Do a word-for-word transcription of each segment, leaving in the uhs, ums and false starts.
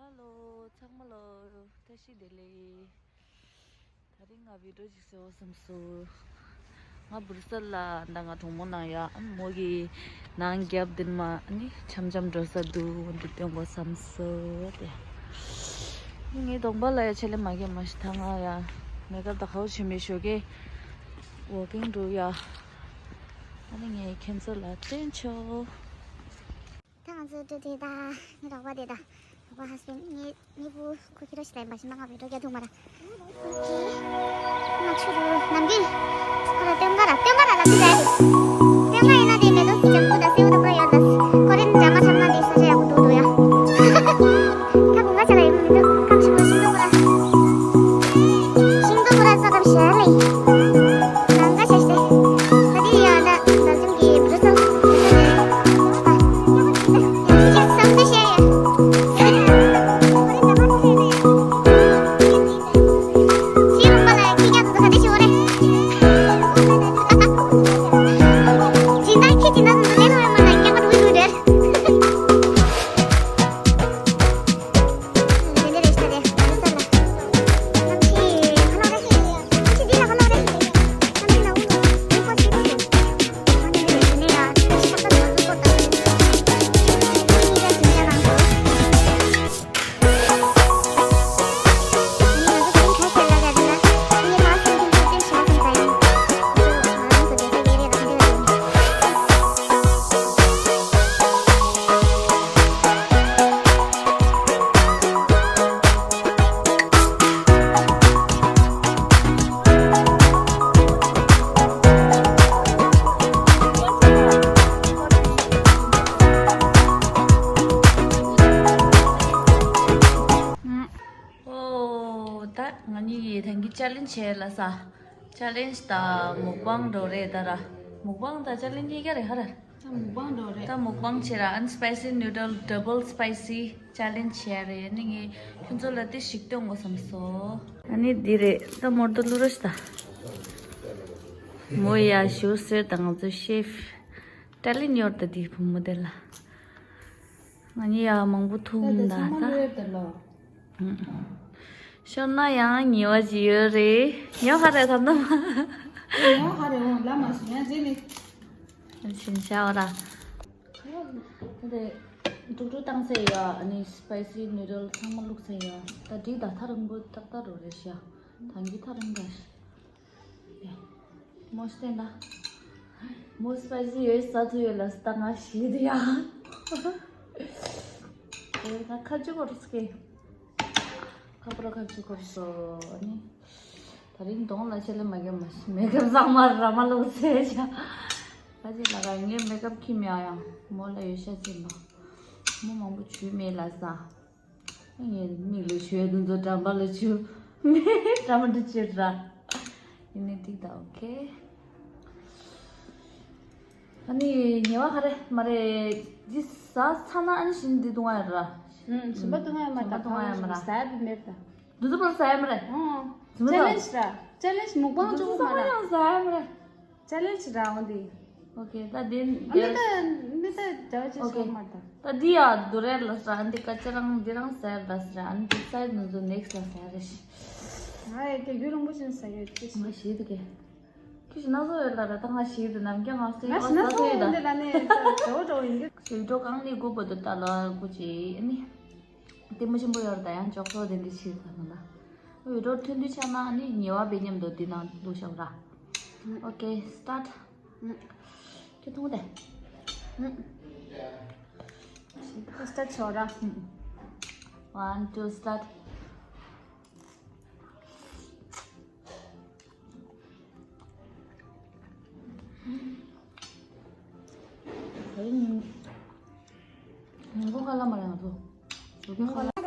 ཧ་ལོ། ཚང་མ་ལོ། བཀྲ་ཤིས་བདེ་ལེགས། དེ་རིང་ང་བི་ཌིའོ་ཅིག་བཟོ་བསམ་སོང་། ང་སྦུར་སལ་ལ་ད་ང་གྲོགས་མོ་ནང་ཡ་ཨ་མོ་གི་ནང་རྒྱབ་དེ་མ་ནི་འཆམ་འཆམ་འགྲོ་ས་འདུག་འདི་སྟོན་དགོས་བསམ་སོང་དེ། ངའི་གདོང་པ་ལ་ཡ་ཆེ་ལེ་མ་གེ་མ་ཤི་ཐ་ང་ཡ་མེ་ཀབ་ད་ཁའོ་ཆེ་མེ་ཞོ་གེ་ཝོ་ཀིང་འགྲོ་ཡ། ཨ་ནི་ངས་ཁྱེད་ཚོ་ལ་སྟོན་ཆོག་ད་ང་ཚོ་འགྲོ་དེ་ད་ངའི་རོགས་པ་དེ་ད་རོགས་པ་ཧ་སི་པན་ངའི་ངའི་བུ་ཁོ་ཁྱེད་རོ་ཞིག་ལ་ཡིན་པ་ཞིག་མ་ང་བི་ཌིའོ་རྒྱག་ཐུབ་མ་ར། ང་ཆུ་རུ་ནམ་གི་ཁོ་ལ་སྟོན་ག་ར་སྟོན་ག་ར་ལབ་དུས་ལ་ཡ་རེད། སྟོན་ག་ཡིན་ན་དེ་མེ་ཏོག་སི་ཀྱང་ཀུ་ད་སེའུ་ད་པུ་ར་ཡོད་ལ་ཁོ་རེན་འདྲ་མ་ཚང་མ་དེ་ས་ཆ་ཡག་པོ་འདུག་འདུག་ཡ། ད་བུ་ང་ཆ་ལ་ཡོད་མི་འདུག་ཁམ་ཆུ་རུ་ཤིང་ཏོག་པུ་ར། ཤིང་ཏོག་པུ་ར་ས་ཁམ་ཤར་ལེ། ནང་ག་ཤ་ཤ། ད་དེ་ཡང་ན་ད་ཅུང་གི་བུ་སང་། ཡང་ཅི་ཅག་བསམ་ཚུལ་བཤད་ཡ། ཅི་ལུང་པ་ལ་ཁྱི་རྒྱག་ཏུ་ག་དེ་ཞིག་འོ་རེ། སྦྱིན་བདག་ཁྱི་སྦྱིན་བདག་ཚོ་ལས་ལྷོད་མ་ན་རྒྱག་ག་འགྲོ་གི་འདུག་རེད། ཨོ། ད་ང་གཉིས་ཀྱིས་ཐེངས་ཀྱི་ཅ་ལེན་བྱས་ལ་ས། ཅ་ལེན་ད་མུག་པང་འགྲོ་རེད་ད་ར། མུག་པང་ད་ཅ་ལེན་གཉིས་ཀ་རེད་ཧ་ར། ད་མུག་པང་འགྲོ་རེད། ད་མུག་པང་བྱས་ར། ཨན་སི་པའི་སི་ནུ་ཌལ་ཌབ་བལ་སི་པའི་སི་ཅ་ལེན་བྱས་རེད། ནི་ངས་ཁྱོད་ཚོ་ལ་དེ་ཞིག་སྟོན་དགོས་བསམ་སོང་། ཨ་ནི་འདི་རེད། ད་མོར་དུ་བླུག་རོགས་ཤིག་ད། མོ་ཡ་ཞུ་ཟེར་ད་ང་ཚོ་ཤེ་ཕི་ཏྲ་ལི་ཉོར་ད་དེ་བུ་མོ་དེ་ལ། ང་གཉིས་ཡ་མང་པོ་འཐུང་ད་ད་ཚང་མ་ད། ལོས་ད་ལོ། ཤོར་ན་ཡང་ཉེ་བ་ཅིག་ཡོད་རེད། ཉོ་ཧ་རེ་ཐམ་ཐམ། ཉོ་ཧ་རེ་འོང་ལ་མ་སུ་ཡང་རྗེས་ནི། ཕྱིན་ཤ་བ་ར། དེ་འབྲུག་འབྲུག་བཏང་ཚེ་ཡ་ཨ་ནི་སི་པའི་སི་ནུ་ཌལ་ཚང་མ་བླུགས་ཚེ་ཡ་ད་འགྲིག་ད་ཐག་རིང་པོ་ཏག་ཏག་རོ་རེད་ཤ། ད་འགི་ཐག་རིང་ད་ཤ། མོ་སྟེན་ད། མོ་སི་པའི་སི་ཡོད་ས་ཐུ་ཡོད་ལ་སི་ད་ང་ཤི་དུ་ཡ། ཨེ་ང་ཁ་ཅུ་གོ་རུ་སི་ཀེ། ཁ་པར་ཁ་ཅུ་གོ་རུ་སོ་ནི། ད་རིང་གདོང་ལ་ཆེ་ལེ་མ་གེ་མ་ཤི་མེ་ཀབ་བཟང་མ་ར་མ་ལོག་ཚེ་ཤ། ཁ་ཅི་ལ་ག་ངའི་མེ་ཀབ་ཁྱི་མེ་ཨ་ཡང་མོ་ལ་ཡོད་ཤ་ཅི་མ། མོ་མང་པོ་ཆུ་མེད་ལ་ས། ངའི་མིག་ལ་ཆུ་ཡོད་དུ་འཛོ་འགྲམ་པ་ལ་ཆུ། མེད་འགྲམ་པ་འདི་ཆུ་ར། ཡིན་ནི་འགྲིག་ད་ཨོ་ཁེ། ཨ་ནི་ཉེ་བ་ཧ་རེ་མ་རེ། འདི་ཟ་ཚ་ན་ཨ་ནི་བཞིན་འདི་བཏུང་ཨ་ར། ཨུམ་ཞིམ་པ་བཏུང་ཨ་མ་ཞིམ་པ་ད་བཏུང་ཨ་མ་ར། ཟ་བི་མེད་ད། འདི་ཚོ་པར་ཟ་ཡ་མ་རེ། ཨོ། ཅེ་ལེན་ཇི་ར། ཅེ་ལེན་ཇི་མུག་པང་འདི་ཚོ་བཅུག་ཚང་མ་མ་ར། ཡང་ཟ་ཡ་མ་རེ། ཅེ་ལེན་ཇི་ར་འོ་འདི། ཨོ་ཁེ་ད་འདི་འདི་ད་འདི་ད་ཇ་ཅེ་ཨོ་ཁེ་སོ་མ་ད། ད་འདི་ཡ་དུ་རེད་ལ་ས་འདི་ཀ་ཅ་རང་འདི་རང་ཟ་ཡ་ད་ས་ར་འདི་སའི་ནུ་ཚོ་ནེག་སི་ལ་ཟ་ཡ་རེ་ཤི། ང་ཡ་ཀེ་རྒྱུ་རིང་པོ་ཅན་ཟ་ཡོད་ཅེ་ཤི། ང་ཤི་དུ་ཀེ། ཁྱི་ཤི་ན་ཟོ་ཡོད་ལ་ར་ད་ང་ཤི་དུ་ནམ་རྒྱ་ང་སེ་ང་ཤི་ན་ཟོ་ཡོད་ད། འདི་ལ་ནས་ཇོ་ཇོ་ཡིན་གི། སུ་ཡི་ཏོ་གང་ནི་གོ་བོ་དུ་ད་ལ་གོ་ཅེ་ཨ་ནི། ལྟད་མོ་ཆེན་པོ་ཡོད་རེད་ད་ཡང་ཅོག་ཙེ་དེ་འདྲ་ཕྱིར་ད་ན་ད། ཡོད་འགྲོ་ཐོན་དུས་ཆ་ན་ནི་ཉེ་བ་བེ་མཉམ་དུ་འདི་ནང་བླུགས་ཤོག་ར། ཨོ་ཁེ་སི་ཊར་ཊི། ཁྱོད་མཐོང་དེ། སི་ཊར་ཊི་ཤོག་ར། ཝན་ཊུ་སི་ཊར་ཊི། ཉིན་གུང་ཁ་ལག་མ་རེད་ང་ཚོ། ཉིན་གུང་ཁ་ལག་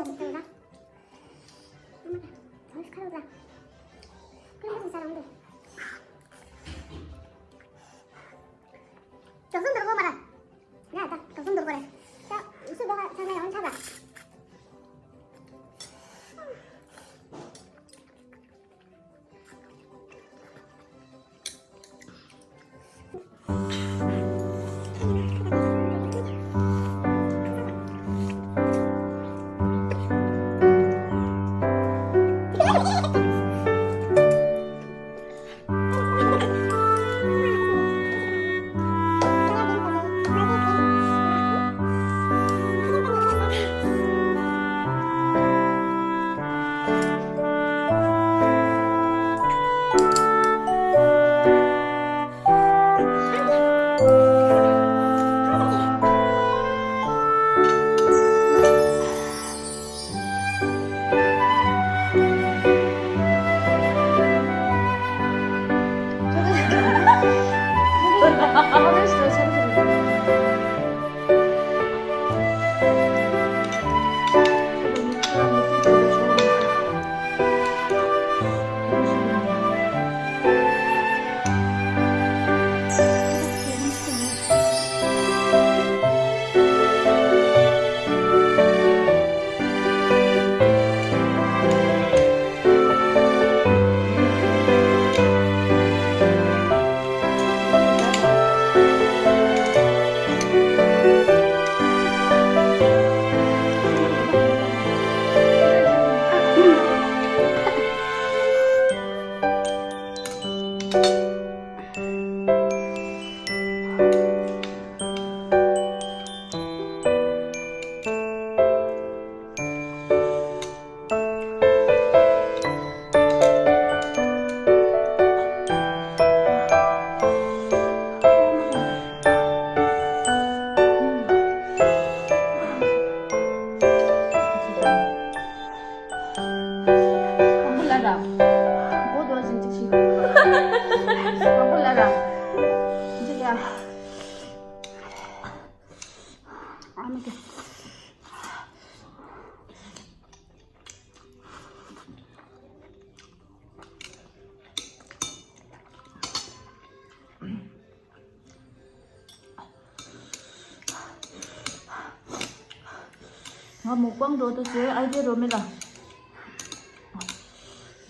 ང་མུག་པང་འགྲོ་དུས་ཨའི་ཌི་ཡ་རོ་མེད་ལ།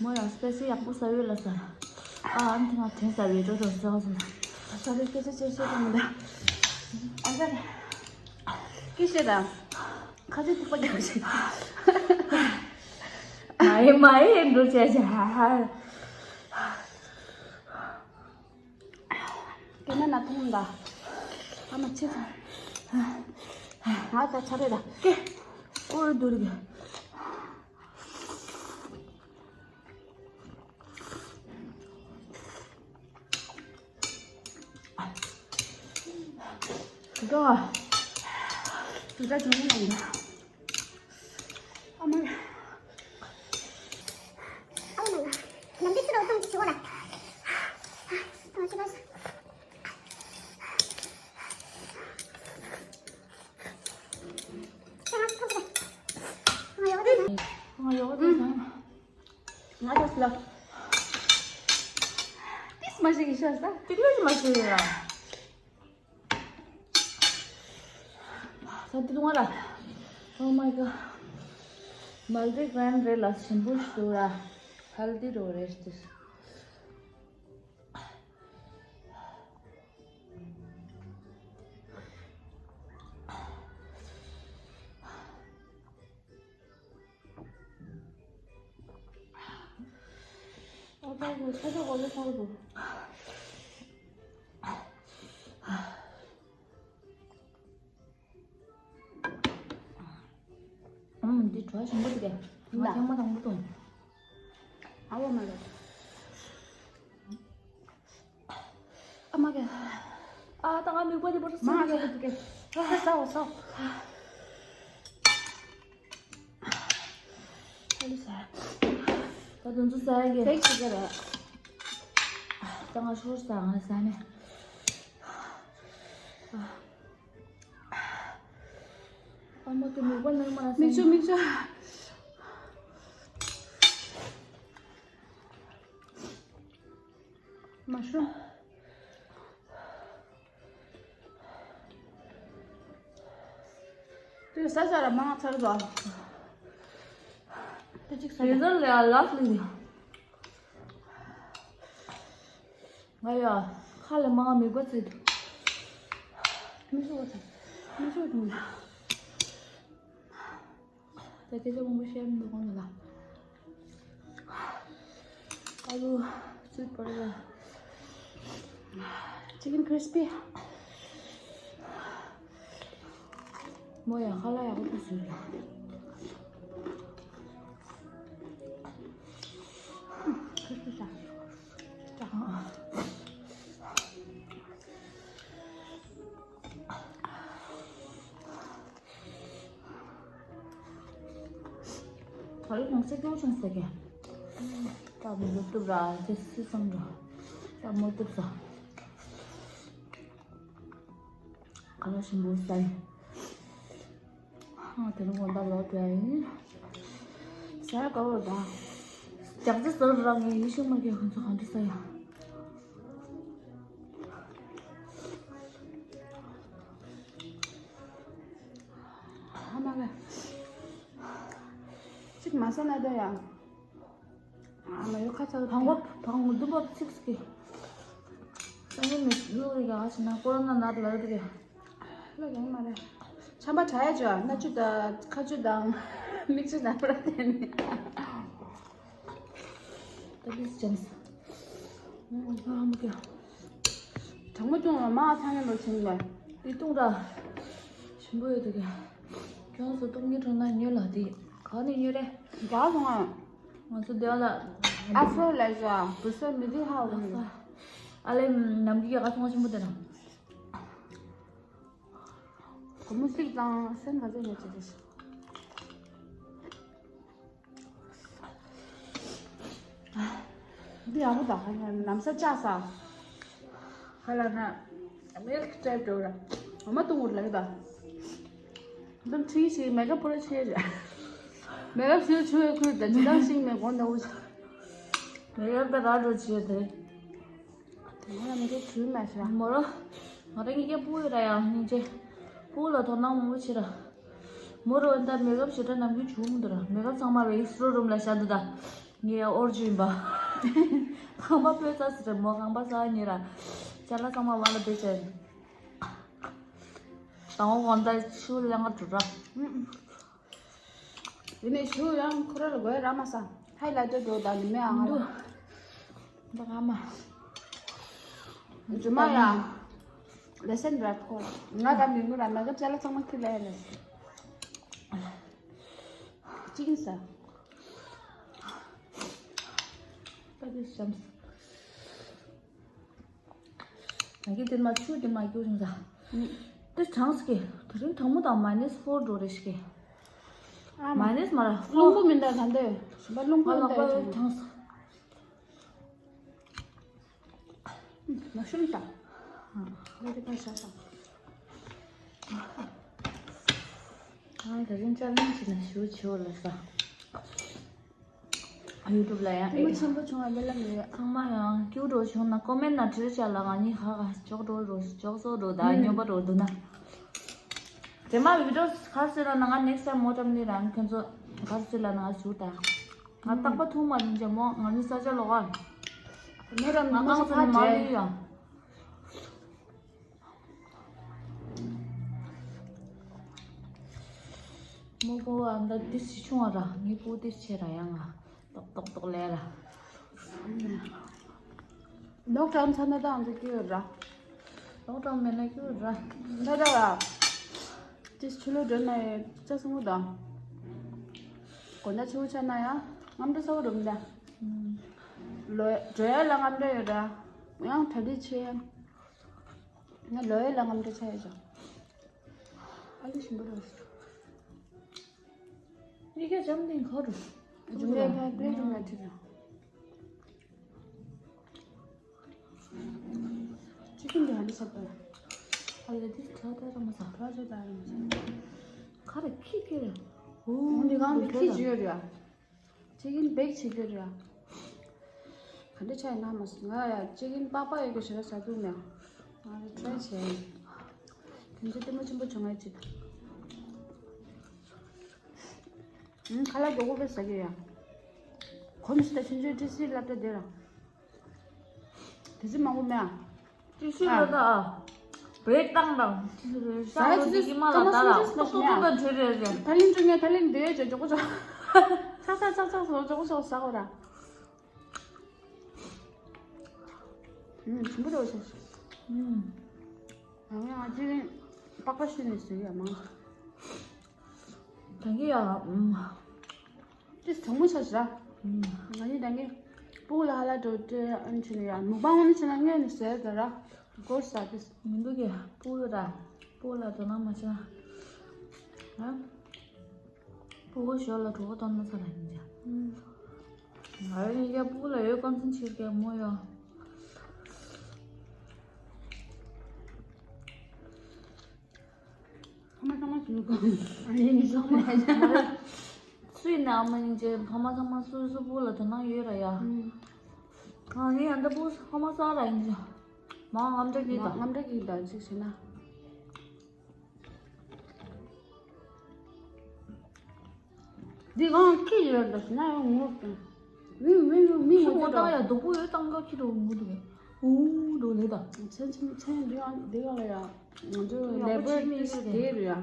མོ་ཡང་སྤེ་སི་ཡག་པོ་ཟ་ཡོད་ལ་ཟ། ཨ་ཨ་ནི་ང་དྲན་ཟ་བའི་འགྲོ་འགྲོ་ཟ་ཟ། ཟ་རེ་སྐད་ཆ་བཤད་བཤད་དང་མི་འདྲ། ཨ་ཟ་རེ། སྐད་བཤད་དང་། ཁ་ཆེ་ཐུག་པ་རྒྱག་བཤད། མ་ཡེ་མ་ཡེ་འགྲོ་བྱས་བྱས་ཧ་ཧ། སྐད་ན་ན་ཐུང་ད། ཨ་མ་ཆེ་ཚང་། ང་ད་ཆ་རེ་ད། སྐད། ཨོ་རེ་འདུག་རེ། འགྲོ། དུ་ད་དུ་ནི་ཡང་འདུག་ཨ་མ། ཨ་མ། ནམ་དུས་ཚོད་འོ་ཙམ་ཅིག་བྱེད་དགོས་ལ། ཨ་ཅི་ལ་ས། ང་ཚོ་ཐོབ་ཐུབ། ང་ཡོག་དེ། ང་ཡོག་དེ་ང་ང་ཚོ་ལ། ཏིས་མ་ཞིག་ཤ་ས། ཏིག་ལོ་ཞིག་མ་ཞིག་ཡ། ས་ཏི་ཏུང་ང་ར། Oh my god. Multi grain རེད་ལ་ཞིམ་པོ་ཞིག་འདུག་ར། Healthy རོ་རེད་ཏིས། ཨ་ད་གོ་ཆ་ཆ་གོ་ལེ་ཁོར་གོ། ཨམ་འདི་བྲོ་ཞིམ་པོ་འདུག་གས། ང་ལ་ཐེངས་མ་དང་པོ་འཐུང་། ཨ་བ་མ་རེད། ཨ་མ་གས། ཨ་ད་ང་མིག་པ་འདི་པོ་རུ་སུ་མ་གས་འདུག་གས། ཨ་ས་འོ་ས་འོ། ཨ་ལུ་ས། ད་དུང་ཚོ་ས་གས། ཕེག་ཅིག་ག་ར། ད་ང་ཤོར་ས་ང་ས་ནས། ཨ་མ་གི་མིག་པ་ནང་མ་ས། མིག་ཆུ་མིག་ཆུ། མ་ཤོ། དུས་ས་ཆ་ར་མང་ཚར་དོ། དེ་གཅིག་ས་ཆ། དེ་ལ་ལ་ལ་ལི། ང་ཡ་ཁ་ལ་མང་མི་གོ་ཚེ། མི་ཤོ་ཚེ། མི་ཤོ་དུ། ད་སྐད་ཆ་མང་པོ་བཤད་མི་འདུག་གོང་ལ། ཨ་ལུ་སུའིཊ་པོ་ཊེ་ཊོ། Chicken crispy. མོ་ཡང་ཁ་ལག་ཡག་པོ་བཟོས་ལ། crispy ཤ། ཤ། ད་རེས་ནང་སེ་སྐྱོ་བྱུང་ཟེར་གི། ད་མི་ལོ་བཏུབ་ར་ཟེར་སི་སང་འགྲོ། ད་མོ་བཏུབ་ས། ཁ་ལག་ཞིམ་པོ་ཟ་ཡི། ཨ་དེ་རིང་དགོང་དག་ལོག་འགྲོ་ཡ་ཡིན། ཟ་ཡ་དགའ་བོ་ད། རྒྱག་རྩེ་ཟོར་རག་ངས་ཡིད་ཤུགས་མ་སྐྱེ་ཁོ་ཚོ་གང་འདྲ་ཟ་ཡ། ཨ་མ་ལགས། གཅིག་མ་ཟ་ན་ད་ཡ། ཨ་མ་ཡོད་ཁ་ཚ་བང་གོ་བང་གོ་འདུ་བབ་ཚིགས་ཀྱི། ས་ངན་མི་ལུག་རིགས་ཨ་ཞེ་ན་ཀོ་རོ་ན་ནད་ལ་རེད་གི། ལོ་ཡང་མ་རེད། ཆམ་པ་དྲ་ཡ་ཅོ་ན་ཆུ་དང་ཁ་ཆུ་དང་མིག་ཆུ་དང་པར་བསྟན་ནས། ད་ལིས་ཅན་ས། ཨ་མ་གི། གྲང་མོ་ཅུང་ལ་མ་ཚང་ཡ་ལོ་ཆིན་ལ། དེ་བཏུང་ར། ཞིམ་པོ་ཡོད་དུ་གི། ཁྱོད་ཚོ་བཏུང་ཉེ་གྲོང་ན་ཉོས་ལ་དེ། ག་ནས་ཉོས་རེད། རྒྱ་སོང་ཨ། ང་ཚོ་དེ་ལ། ཨ་ཧྥོ་ལ་ཟ་བུ་སོ་མི་དེ་ཧའོ་ལ། ཨ་ལེ་ནམ་གི་ཡ་ག་ཚོང་ཆེན་པོ་དེ་ན། གོ་མོ་སིག་དང་སེམས་ག་ཚོད་ཉོ་ཆེ་དེ་ཤི། འདི་ཡག་པོ་དང་ཁ་ཉན་ནམ་ས་ལྕགས་ས། ཁ་ལ་ན་མིལ་ཀི་ཊའིབ་འགྲོ་ར། འོ་མ་བཏུང་བར་ལགས་ད། འདི་ཁྲིད་ཤིག་མེ་ཀབ་པོ་ར་ཆེ་ར། མེ་ཀབ་ཞུ་ཆུ་ཡོད་ཁུལ་ད་ཇི་ལྟར་ཤིང་མེ་གོང་ད་འུ་ཆ། མེ་ཀབ་ད་ར་འགྲོ་ཆེ་དེ། དེ་ང་མི་རེ་ཁུལ་མ་ཤ། མོ་ར། ང་ར་ངི་ཀེ་པུ་ཡོད་ར་ཡང་སྙིང་རྗེ། པུ་ལ་དོ་སྣང་མང་པོ་བྱེད་ར། མོ་རོ་ད་མེག་ཨབ་ཞེ་དྲག་ནམ་རྒྱུན་བྱུང་འདུག་ར། མེག་ཨབ་ཚང་མ་བེ་སི་རོ་རུམ་ལ་བཞག་འདུག་ད། ངས་ཨོར་ཇུ་ཡིན་པ། ཁང་པ་སྤོས་ཚར་ཟེར་ར། མོ་ཁང་པ་ས་ཉེ་ར། ཅ་ལག་ཚང་མ་བ་ལ་སྤོས་ཚར། དང་པོ་གོང་ད་ཆུ་ལེན་ག་འགྲོ་ར། ཡིན་ནའི་ཞུ་ཡང་ཁོ་ར་ལ་དགོས་ར་མ་ས། ཧའི་ལ་དེ་འགྲོ་ད་ནི་མེ་ཨང་ར། འདི་ག་མ། ཇུ་མ་ཡ། ལེ་སན་ར་ཁོ། ང་ག་མི་ངུ་ར་མ་ག་ཅ་ལག་ཚང་མ་ཁྱི་ལ་ཡ་ལེ། ཅི་གིན་ས། ད་དེ་ཤམ་ས། ང་གི་དེ་མ་ཆུ་དེ་མ་སྐྱུར་རིང་ས། དེ་གྲངས་ཀྱི་དེ་རིང་དང་མོ་དང་མ་ནེས་ཕོར་འགྲོ་རེ་ཞིག་གི། མ་ནེས་མ་ར་རླུང་བུ་མི་འདའ་ད་འདོད་ཞིམ་པ་རླུང་བུ་མི་འདའ་ཡོད་གྲངས། མ་ཤུམ་ད། ང་དེ་པ་ཤ་ས། ང་དེ་རིང་ཅ་ལན་ཅི་ན་ཞུ་ཆེ་བ་ལ་ས། ཡུ་ཊུབ་ལ་ཡང་ཨེ། ཆེན་པོ་བྱུང་བ་སྨོན་ལམ་ཡོད། ཚང་མ་ཡང་སྐྱིད་འགྲོ་བྱུང་ན་ཀོ་མེན་ན་བྲིས་བྱ་ལ། ང་གཉིས་ཁ་ཁ་ཅོག་འགྲོ་རོ་ཅོག་ཙོ་འགྲོ་ད་སྨྱོན་པ་འགྲོ་འདུག་ན། དེ་མ་བི་ཌིའོ་ག་རེ་ཟེར་ན་ང་ནེགསི་ཊའིམ་མོ་ཏམ་ནི་རང་ཁྱོད་ཚོ་ག་རེ་ཟེར་ལ་ན་ང་ཞུ་ད། ང་རྟག་པ་ཐུག་མ་ཡིན་ཅེ་མོ་ང་ནི་ས་ཆ་ལོག་ག་མོ་རང་ང་ནང་ཚོ་ནི་མ་ལུས་ཡ། མོ་ཀོ་ཨ་མདའ་ཏི་སི་ཆུང་བ་ར་ངའི་པུ་ཏི་ཆེ་ར་ཡང་ང་ཏོག་ཏོག་ཏོག་ལས་ར། ལོག་ཀྲའུན་ཚ་ན་ད་ཨང་ཚོ་སྐྱིད་ཡོད་ར། ལོག་ཀྲའུན་མེད་ན་སྐྱིད་ཡོད་ར། ད་ད་ར། ཏི་སི་ཆུ་ལོ་སྒྲོན་ན་ཡོད་ཅ་སོང་བོ་དང་། དགོན་ད་ཆུ་བོ་ཆ་ན་ཡ་ངམ་ད་ས་བོ་རུམ་ད། ལོ་འགྲོ་ཡ་ལ་ངམ་ད་ཡོད་ར། ཡང་གྲ་སྒྲིག་ཆེ། ང་ལོ་ཡ་ལ་ངམ་ད་ཆ་ཡོད་ཅང་། ཨ་ལི་ཞིམ་པོ་རེད། ཡི་གེ་འཇམ་ཐིང་ག་རུ། འཇུ་ལེ་ཕ་དེ་རུ་ང་ཁྲིད་ར། ཅི་ཀིན་དེ་ཧ་ལི་ས་པ། ཨ་ལེ་དེ་ཁྲ་ད་ར་མ་ས། ཁྲ་ཆ་ད་ར་མ་ས། ཁ་རེ་ཁི་ཁི་རེ། འོ་འདི་གང་དེ་ཁི་ཇི་ཡོད་རེད་ཨ། ཅི་ཀིན་བེག་བྱེད་རྒྱུ་རེད་ཨ། ག་འདྲ་ཆ་ཡིན་ན་མ་སོང་ང་ཡ་ཅི་ཀིན་པགས་པ་ཡོད་དགོས་ཞེ་དྲག་ཟ་ཐུབ་མེད། ང་རེ་ཊྲའི་བྱས། དེ་ཚོ་ལྟད་མོ་ཆེན་པོ་བྱུང་ང་ཅི། ཁ་ལག་མགྱོགས་པོ་བས་ཟ་གི་ཡ། གོམས་ཤིག་ད་ཆུང་ཆུང་ཏི་སི་སླེབས་ད་དེ་ར། དེ་ཚོ་མང་པོ་མེད་ཨ། ཏི་སི་ལ་ད་ཨ། བེད་བཏང་དང་། ཟ་ཡ་ཅི་ཟ་ཡ་ཅི་ཟ་ཏོག་ཏོག་ཏོག་ཏོག་འདྲ་བྱོས་རེད་རེད། ད་ལིང་ཅོ་ངས་ད་ལིང་འདི་ཡོད་ཅོ་ཅོ་ཅོ། ཚག་ཚག་ཚག་ཚག་ཟོ་ཅོ་ཅོ་ཟ་གོ་ར། ཞིམ་པོ་འདུག་ཟེར། ཨང་ཅི་པགས་པ་ཤུ་ནས་ཟོས་ཡ་མང་། ད་གི་ཡ། ཏིས་གྲང་མོ་ཆགས་ཤག་ང་ནི་ད་གི་སྤུ་གུ་ལ་ཧ་ལ་འགྲོ་དུས་ཨ་ནི་ཆུ་ནས་ཡ་མུག་པང་ཨ་ནི་ཆུ་ན་ངས་ནི་ཟས་ད་ར་གོར་ས་ཏིས། མི་འདུག་གི་སྤུ་གུ་ར་སྤུ་གུ་ལ་དོ་སྣང་མ་བྱེད་ན། ཨ། སྤུ་གུ་ཞོར་ལ་གྲོད་ཁོག་ལྟ་ན་ཚ་ལ་ཡིན་ཅང་། ང་རེ་ཡ་སྤུ་གུ་ལ་ཡོད་ཀོན་སེན་ཊི་རེཊ་གི་མོ་ཡོད། ཕ་མ་ཚང་མ་ཞུ་གོ། ཨ་ཡིན་ཞུ་མ་ཧ་ཅང་། སུ་ཡིན་ན་ཨ་མ་ཡིན་ཅེ་ཕ་མ་ཚང་མ་སུ་སུ་སྤུ་གུ་ལ་དོ་སྣང་ཡོད་ར་ཡ། ཨ་ངའི་ཨ་མདའ་སྤུ་གུ་ཕ་མ་ས་ར་ཡིན་ཅང་། མ་ངམ་འདྲ་གི་ད། ངམ་འདྲ་གི་ད་ཅིག་བྱས་ན། འདི་གང་ཁྱི་ཡོད་འདུག་ན་ཡང་ངུ་དང་། མི་མི་མི་མི་ངུ་ཁྱི་ངུ་དང་ཡ་སྡུག་པོ་ཡོད་དང་ག་ཁྱི་འགྲོ་ངུ་འདུག་གས། ཨུ་འགྲོ་ལེ་དང་། ཚན་ཚན་ཚན་འདི་གང་འདི་གང་ལ་ཡ། ང་ཚོ་ཡག་པོ་ལེ་བར་ཅིག་མི་ཡོད་དེ་རེད་ཡ།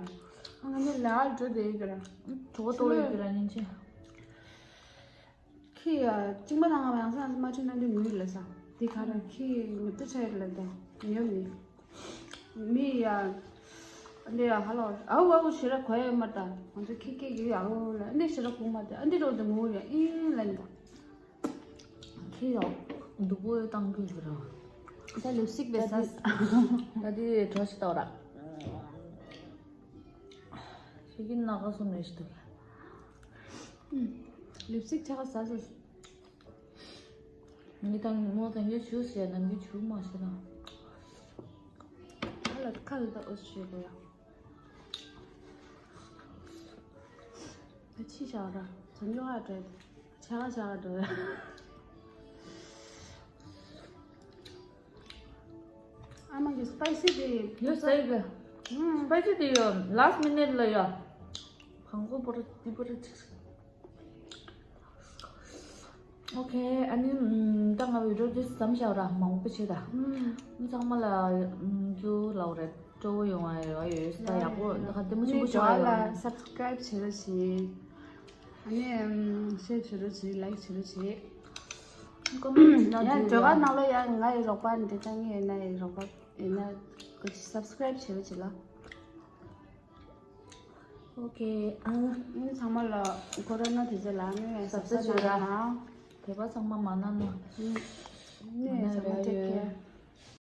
ང་ཚོ་ལ་འགྲོ་དེ་ཡོད་ར། གྲོད་ཁོག་ལྟོགས་ཡོད་ར་ཉིན་ཆེ། ཁྱི་ཡ་གཅིག་མ་དང་ང་ཡང་སང་མ་ཁྲིད་ན་འདི་ངུ་ཡོད་ལ་ས། འདི་ག་ར་ཁྱི་ཉོབ་ཏུ་ཆ་ཡོད་ལ་དང་ཉོབ་ནི། མི་ཡ། འདི་ཡ་ཧ་ལོ། ཨའུ་ཨའུ་ཞེ་ར་གོ་ཡ་མ་ད། ང་ཚོ་ཁི་ཁི་གི་ཨའུ་ལ་འདི་ཞེ་ར་གོ་མ་ད། འདི་རོ་དེ་ངུ་ཡ་ཨིན་ལན་ད། ཁི་ཡ། སྡུག་པོ་བཏང་གི་ཟེར་ར། ད་ལིབ་སི་ཊིག་བེ་ས། ད་འདི་གྲོ་ཞིག་ཏོ་ར། ཞིག་གི་ན་ག་སོང་རེ་ཞིག་ཏོ། ལིབ་སི་ཊིག་ཆ་ག་ས་ས། ངས་དང་མོ་དང་ངས་ཆུ་ཟེར་ན་ངས་ཆུ་མ་ཟེར་ན། ཁ་ལ་ཁ་ལ་ད་ཨོ་ཤེ་གོ་ཡ། ད་ཕྱི་བཞག་ར་ཚོན་ཉོ་ཨ་འདྲ། ཆ་ག་ཆ་ག་འདྲ། ཨ་མ་གི་སི་པའི་སི་དེ་ཡོད་ཟེར་གི། ཨུམ། སི་པའི་སི་དེ་ཡོད་ལཱ་སི་མི་ནིཊ་ལ་ཡོད། གང་གོ་པོ་ར་ཏི་པོ་ར་ཅིག་ཨོ་ཁེ། ཨ་ནི་ད་ང་བི་ཌིའོ་འདི་ཙམ་བཞག་ར་མང་པོ་བྱེད་ད། ཚང་མ་ལ་ཚུར་ལབ་རེད། སྤྲོ་བོ་ཡོང་བ་ཡོད་ཡོད་ད་ཡག་པོ་ད་ག་ལྟད་མོ་ཆེན་པོ་ཆགས་ཡོད། སབ་སི་ཀ་རེབ་བྱེད་རོགས་བྱེད། ཨ་ནི་ཤེར་བྱེད་རོགས་བྱེད། ལའིག་བྱེད་རོགས་བྱེད། ཀོ་མེན་ཊི་ཡང་བྲོས་ཁ་ནང་ལ་ཡང་ང་ཡི་རོགས་པ་འདི་ལྟ་ངའི་ཡིན་ན་ཡི་རོགས་པ་ཡིན་ན་ཀུ་ཅི་སབ་སི་ཀ་རེབ་བྱེད་རོགས་བྱེད་ལ། ཨོ་ཁེ། ཨ་ནི་ཚང་མ་ལ་ཀོ་རོ་ན་དེ་ཚོ་ལ་ནི་གཟབ་གཟབ་བྱེད་ར། དད་པ་ཚང་མ་མ་ན་ན། ནི་ཚང་མ་ཊེག་ཁེར།